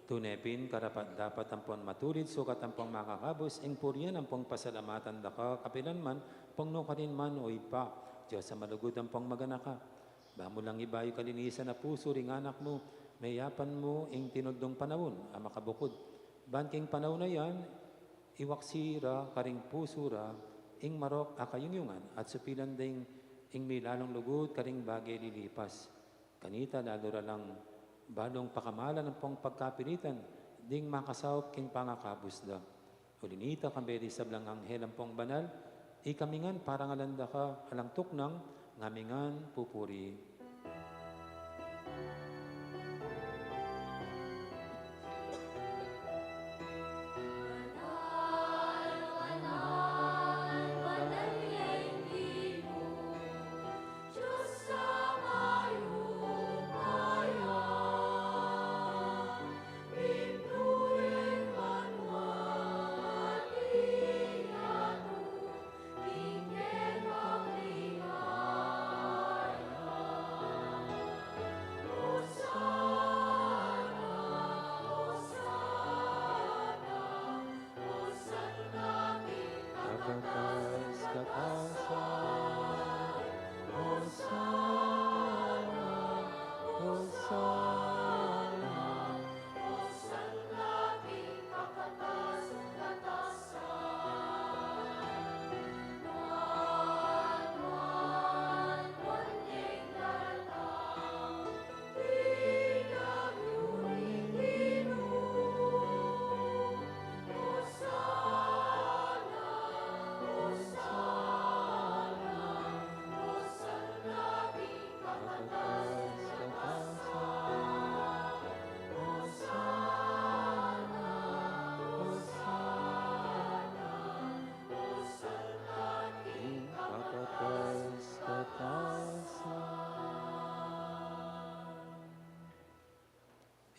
Tune pin, karapat-dapat ampon matulid, sukat ampon makakabus ing purian ampon pasalamatan da ka kapilan man, ampon nukarin man, o Ibpa, Dios a malugud ampon maganaka. Ba mu lang ibayu kalinisan a pusu ring anak mu, meyapan mu ing tinudlung panaun a makabukud. Ban king panaun a yan, iwaksi ra karing pusu ra ing marok a kayungyungan at supilan da ing milalung lugud karing bage lilipas. Kanita lalu ra lang balung pakamalan ampong pagkapilitan ding makasaup king pangakabus da. Uli nita, kambe ding sablang anghel ampong banal, ikami ngan parangalan da ka alang tuknang, ngamingan pupuri. Katas-katasan. Hosana, Hosana.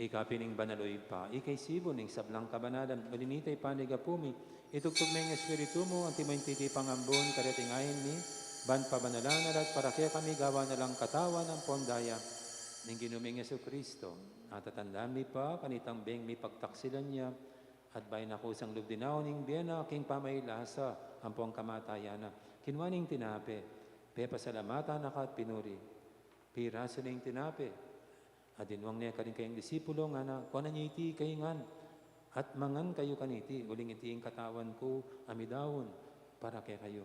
Ika pin ing banal, o Ibpa, ika ing sibul ning sablang kabanalan, uli nita ipanyawad mu, itubud mu ing Espiritu mu, antimo ing titipang ambun kareting ain mi, ban pabanalan na la at para kekami gawan na lang katawan ampon daya ning Ginu ming Jesucristo. Atatandaan mi pa kanitang beng mipagtaksilan ya, at bayu na kusang lub dinaun ing bie na king pamailasa ampong kamatayan na, kinua ne ing tinape, pepasalamatan na ka at pinuri. Pirasu ne ing tinape, at dinwang ne karing kayang disipulu, ngana, kuanan ye iti kayu ngan, at mangan kayu kaniti, uling iti ing katawan ku a midaun para kekayu.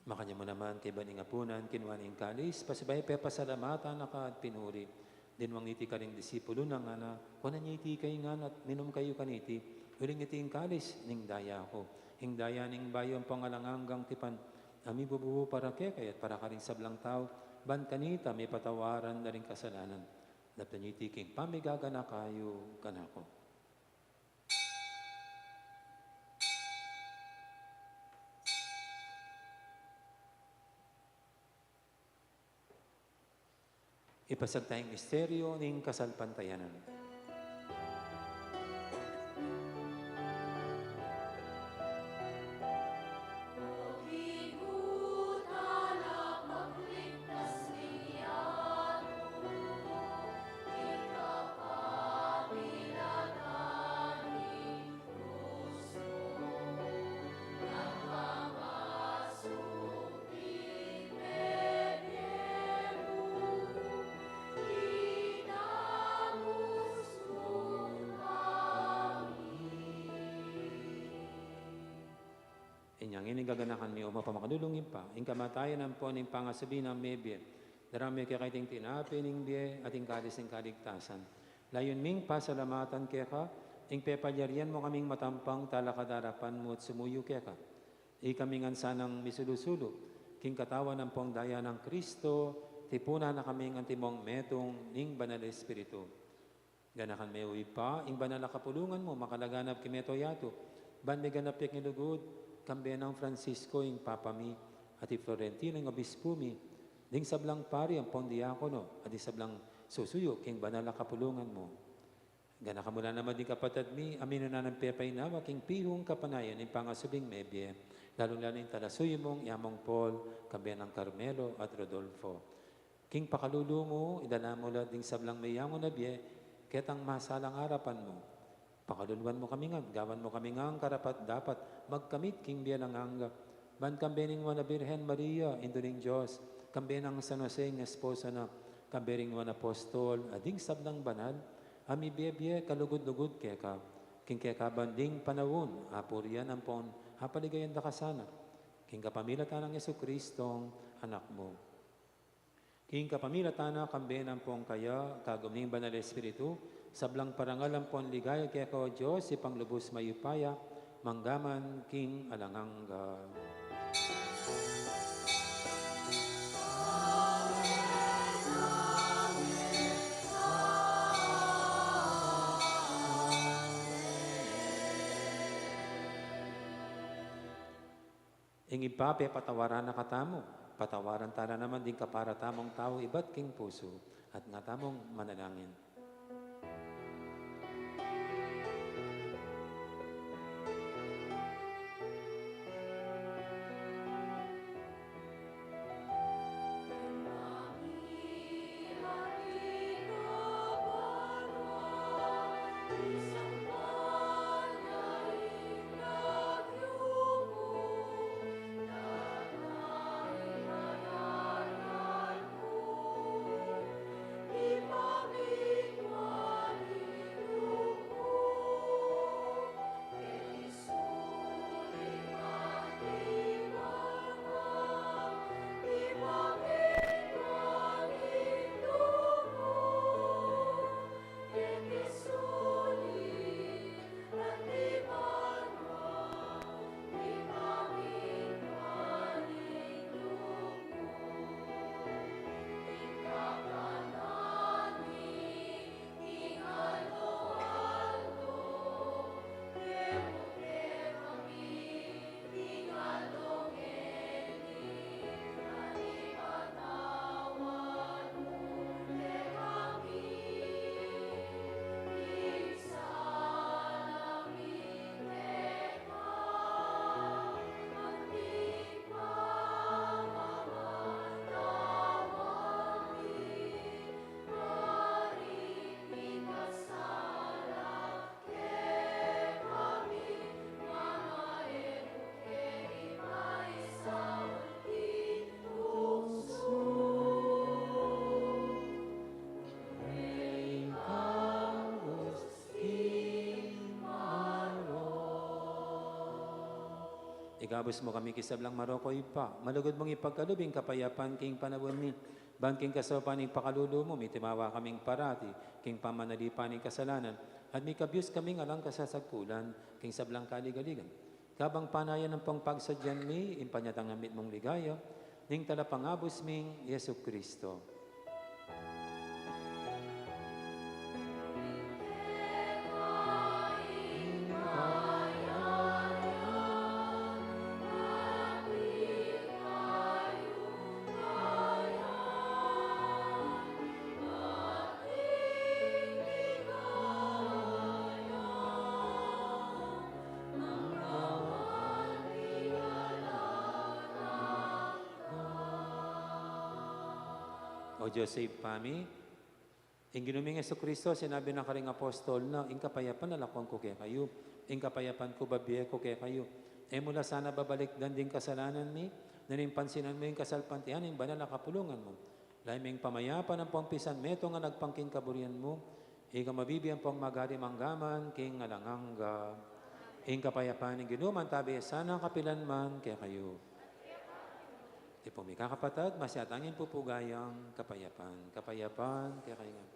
Makanyan mu naman kaybat ning apunan, kinua ne ing kalis, pasibayu pepasalamatan na ka at pinuri. Dinwang ne iti karing disipulu na, ngana, kuanan ye iti kayu ngan at minum kayu kaniti, uling iti ing kalis ning daya ku, ing daya ning bayu ampong alang anggang tipan, a mibubu para kekayu at para karing sablang tau, ban kanita mipatawaran da ring kasalanan. Daptan ye iti king pamiganaka yu kanaku. Ipasiag taya ing misteryu ning kasalpantayanan. Ngeni gaganakan mi, O mapamakalulung Ibpa, ing kamatayan ampon ing pangasubli nang mebie, darame keka iting tinape ning bie at ing kalis ning kaligtasan. Layun ming pasalamatan keka ing pepalyarian mu kaming matampang talakad king arapan mu at sumuyu keka. Ikami ngan sanang misulu-sulu king katawan ampong daya nang Kristo, tipunan na kaming antimong metung ning Banal Espiritu. Ganakan me, O Ibpa, ing banal a kapulungan mu makalaganap king mabilug a yatu, ban miganap ya king lugud, kambe nang Francisco ing Papa mi, at i Florentino ing Obispu mi, ding sablang pari ampong diakono, at ding sablang susuyu king banal a kapulungan mu. Ganakan mu la naman ding kapatad mi a minuna nang pepainawa king pihung kapanayan ning pangasubling mebie, lalung-lalu ing talasuyu mung i Among Paul, kambe nang Carmelo at Rodolfo. King pakalulu mu, idala mu la ding sablang meyangu na bie ketang masalang arapan mu. Pakaluluan mu kami ngan, gawan mu kami ngan karapat-dapat magkamit king bie alang angga. Ban kambe ning Nuan a Birhen Maria, Indu ning Dios, kambe nang San Jose ing esposo na, kambe ring nuan a apostol, at ding sablang banal a mibie-bie kalugud-lugud keka, king kekaban ding panaun, apurian ampon apaligayan da ka sana, king kapamilatan nang Jesucristong Anak mu. King kapamilatan na, kambe na ampong kaya, kagum ning Banal Espiritu, sablang parangal ampon ligaya keka, O Dios, Ibpang lubus mayupaya, mangga man king alang angga. Ing Ibpa pepatawaran na katamu, patawaran tala naman ding kapara tamung tau ibat king pusu, at nga tamung manalangin. Ikabus mu kami king sablang marok, O Ibpa, malugud mung ipagkalub ing kapayapan king panaun mi, ban king kasaupan ning pakalulu mu, mitimawa kaming parati king pamanalipan ning kasalanan, at mikabyus kaming alang kasasagkulan king sablang kaligaligan. Kabang panayan ampong pagsadyan mi ing panyatang a mitmung ligaya ning Talapangabus ming Jesucristo. O Dios, Ibpa mi, ing Ginu ming Jesucristo, sinabi na karing apostol na, "Ing kapayapan lalakwan ku kekayu, ing kapayapan ku babie ku kekayu." E mu la sana babalikdan ding kasalanan mi, nune pansinan mu ing kasalpantayanan ning banal a kapulungan mu. Layu ming pamayapan ampong pisanmetung a agpang king kaburian mu, ika mabibie ampong magari mangga man king alang angga. Ing kapayapan ning Ginu manatili sana kapilan man kekayu. Iti pung mikakapatad, masyatang ing pupugayang kapayapan. Kapayapan kekayu ngan.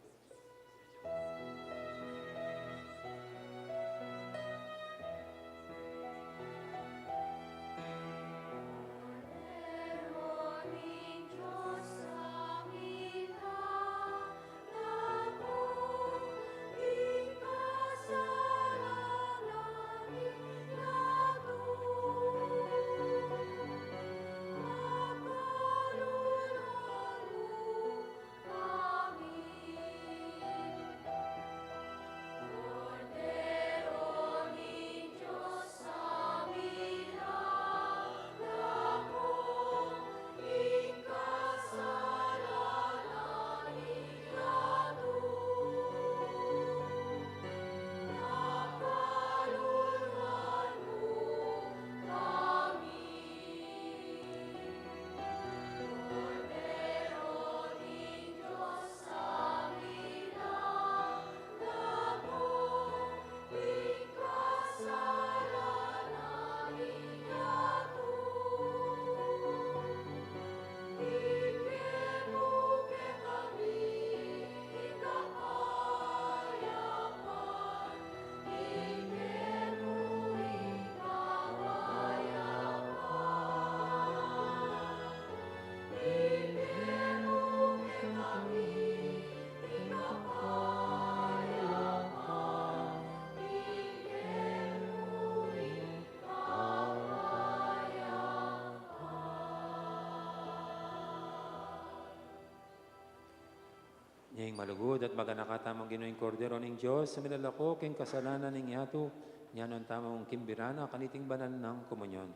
Ing malugud at maganaka tamung Ginu, ing Kordero ning Dios, a milalako king kasalanan ning yatu, nyanan tamung kimbira na kaniting banal nang komunyon.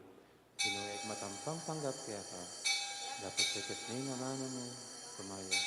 Ginu, e ku matampang tanggap keka, dapot pekes ne ing amanu mu, tumaya.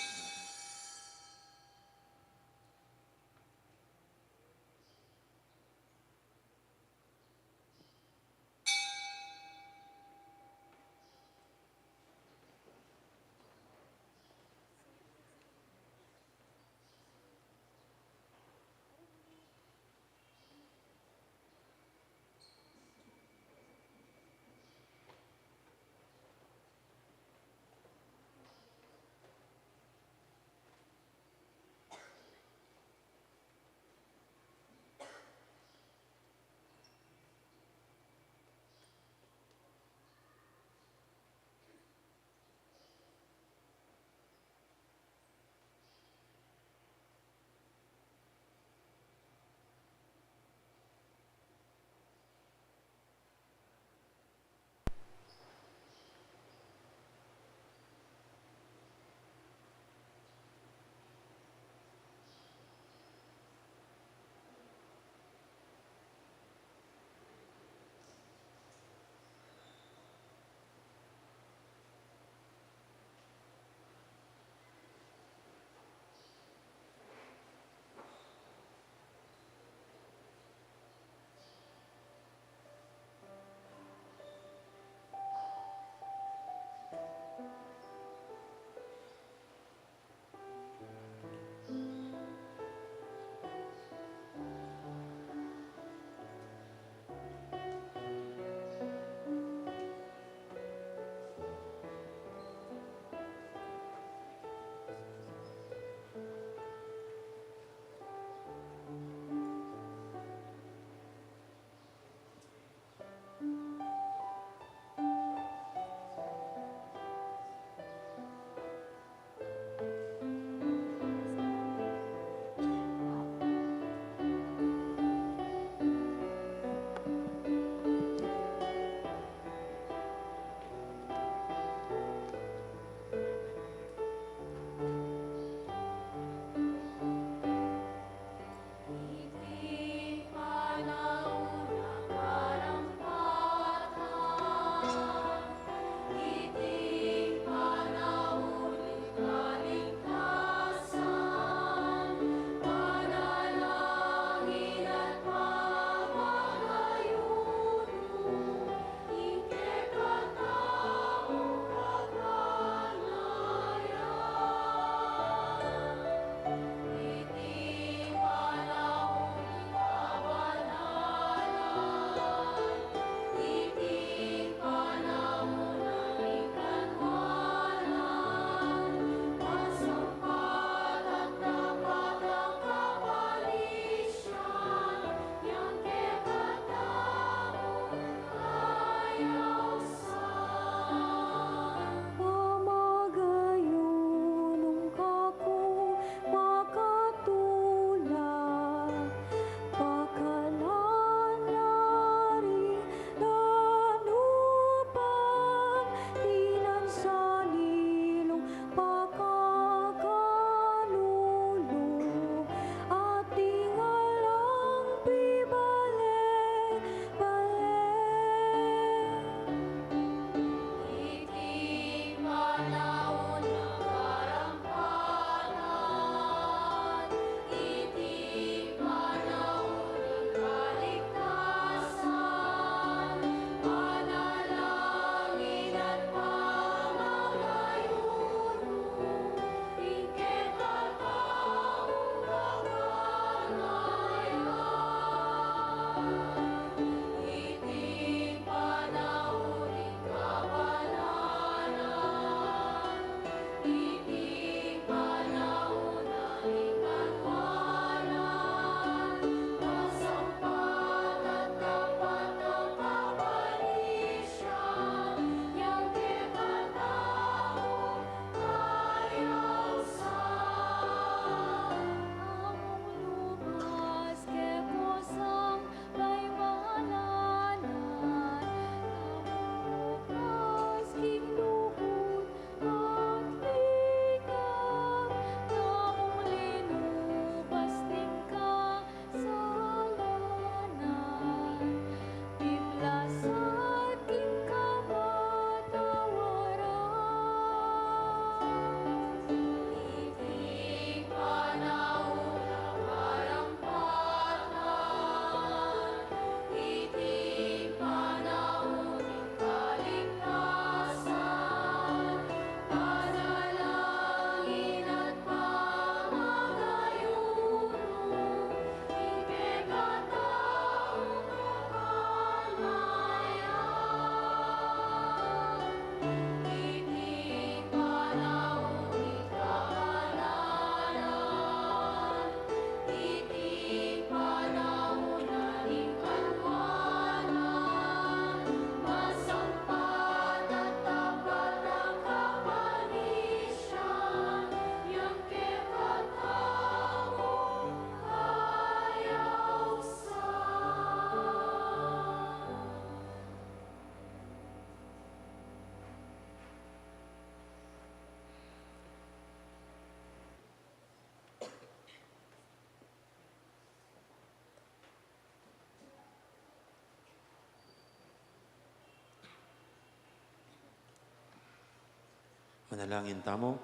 Manalangin tamu.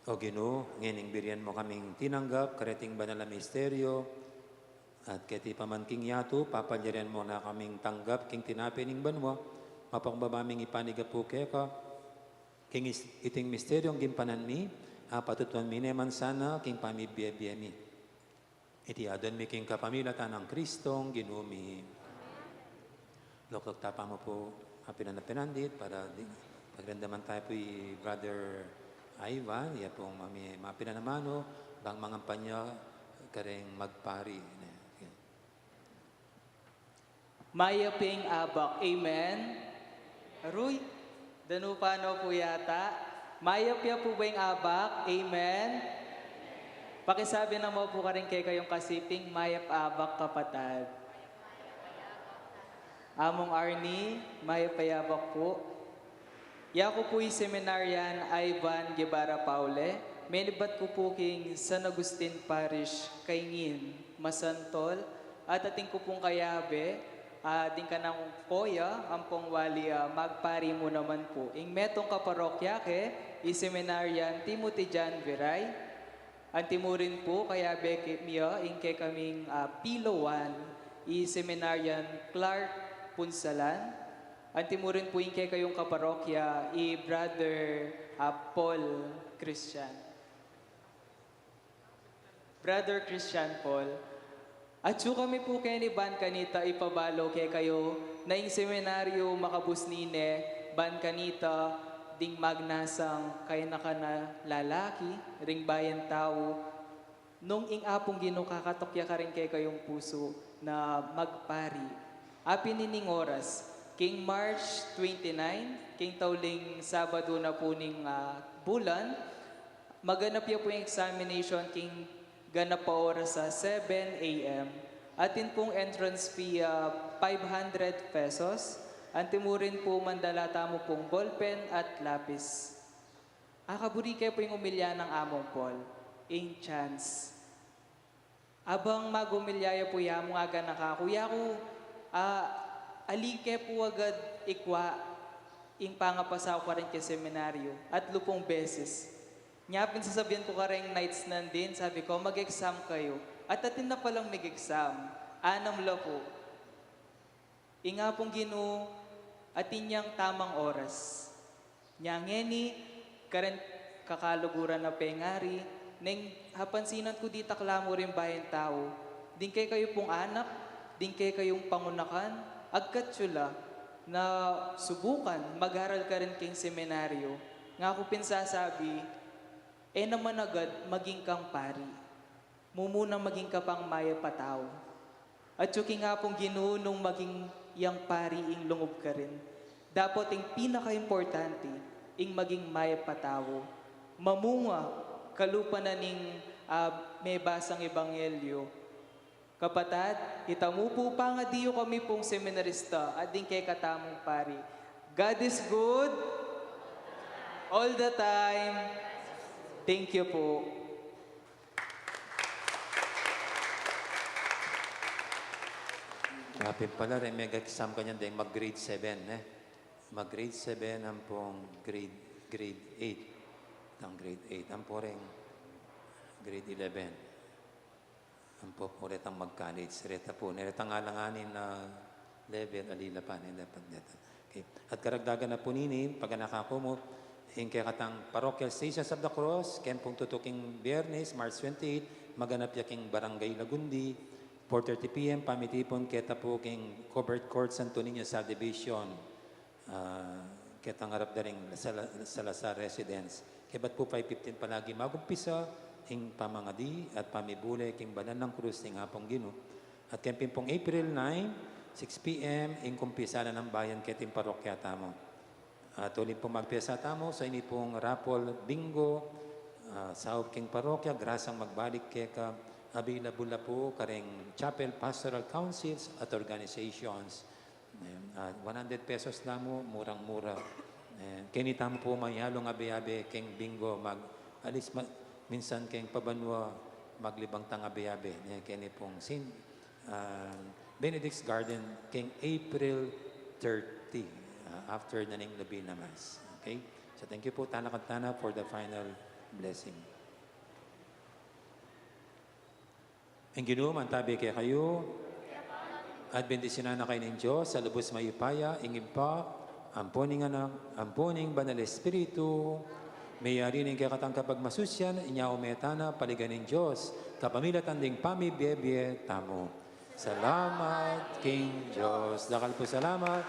O Ginu, ngening birian mu kaming tinanggap kareting banal a misteryo, at keti pa man king yatu, papalyarian mu na kaming tanggap king tinape ning banua, mapakumbaba ming ipanigapu keka, king is- iting misteryong gimpanan mi, apatutuan mi ne man sana king pamibie-bie mi. Iti adwan mi king kapamilatan nang Kristong Ginu mi. Lukluk tapa mu pu, mapilan a pinandit, para di, pagramdaman tayu pu i Brother Ivan, iya pung mami-, mapilan a manu, bang mangampanya kareng magpari. Mayap ing abak. Amen. Aruy, danupa no pu yata. Mayap ya pu ba ing abak? Amen. Pakisabi naman pu karing kekayung kasiping, mayap abak, kapatad. Among Arnie, mayap a abak pu. Yaku pu i seminarian Ivan Guevara Paule, menibat ku pu king San Agustin Parish, Kaingin, Masantol, at atin ku pung kayabe, a, ding kanakung koya, ampong wali, a, magpari mu naman pu. Ing metung kaparokya ke, i seminarian Timothy John Viray, antimurin pu, kayabe ke, mi ya, ing kekaming, a, Pilowan, i seminarian Clark Punsalan, antimurin pu ing kekayung kaparokya, i Brother, a, Paul Christian. Brother Christian Paul, atsu kami pu keni ban kanita ipabalu kekayu, na ing seminaryu makabus nine, ban kanita ding magnasang kayanakan a lalaki, ring bayan tau, nung ing Apung Ginu kakatuk ya karing kekayung pusu na magpari. Apin ining oras, king March twenty-nine, king tauling Sabadu na pu ning, a, bulan, maganap ya pu ing examination king ganap a oras a seven A M. Atin pung entrance fee, a, five hundred pesos. Antimurin pu mandala tamu pung ballpen at lapis. Akaburi ke pu ing umilya nang Among Paul, ing chance. Abang magumilya ya pu ya mung aganaka ku, yaku, a, ali ke pu agad ikwa ing pangapasa ku karin ke seminaryu, atlu pung beses. Nya pin sasabian ku kareng knights nandin, sabi ku, "Mag-exam kayu." At atin na palang mig-exam, anam la pu. Ing Apung Ginu, atin yang tamang oras. Nya ngeni, karin kakaluguran a pengari, neng hapansinan ku ditak la mu ring bayan tau, ding kekayu pung anak, ding kekayung pangunakan, agkat yu la na subukan mag-aral karin king seminaryu, ngaku pin sasabi, e naman agad maging kang pari. Mumunang maging ka pang mayap a tau. Atyu king Apung Ginu nung maging yang pari ing lungub karin. Dapat ing pinakaimportante, ing maging mayap a tau. Mamunga, kalupa na ning, ah, mebasang ebanghelyu. Kapatad, itamu pu pangadi yu kami pung seminarista at ding kekatamung pari. God is good all the time. Thank you pu. Nga pin pala, re, meg-exam kanyan deng mag-grade seven, ne? Mag-grade seven ampong grade, grade eight. Tang grade eight, ampo reng grade eleven. Ampo pu retang mag-college, reta pu, ne, retang alanganin a level, ali la pa, ne, dapat deta. Okay. At karagdagan na pu nini, paganaka ku mu, ing kekatang Parochial Stations of the Cross, keng pung tutuking Biyernes, March twenty-eight, maganap ya king Barangay Lagundi, four thirty P M, pamitipun keta pu king Covered Court, Santo Niño Subdivision. Ah, ketang arap da ring Sala-, Salazar Residence. Kebat pu five fifteen palagi magumpisa ing pamangadi at pamibule king banal nang krus ning Apung Ginu. At keng pin pung April nine, six P M, ing kumpisalan nang bayan keting parokya tamu. At uling pung magpiesa tamu, so ini pung raffle bingo, ah, saup king parokya, grasang magbalik keka, available la pu kareng chapel pastoral councils at organizations. Ayan, ah, one hundred pesos la mu, murang-mura. Ayan, keni tamu pu mayalung abe-abe keng bingo, mag-, at least ma-, minsan keng pabanua maglibang tang abe-abe. Ayan, keni pung Saint, ah, Benedict's Garden keng April thirty, uh, after na ning nobena Mass. Okay? So thank you po, talakad tana for the final blessing. Ang Ginu mantabi kekayu, at bendisyunan na kayu ning Dios a lubus mayupaya, ing Ibpa, ampo ning Anak, ampo ning Banal Espiritu. Meyari ne ing kekatang kapagmasusyan, inya ume tana paligan ning Dios kapamilatan ding pamibie-bie tamu. Salamat king Dios. Dakal pung salamat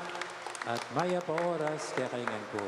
at mayap a oras kekayu ngan pu.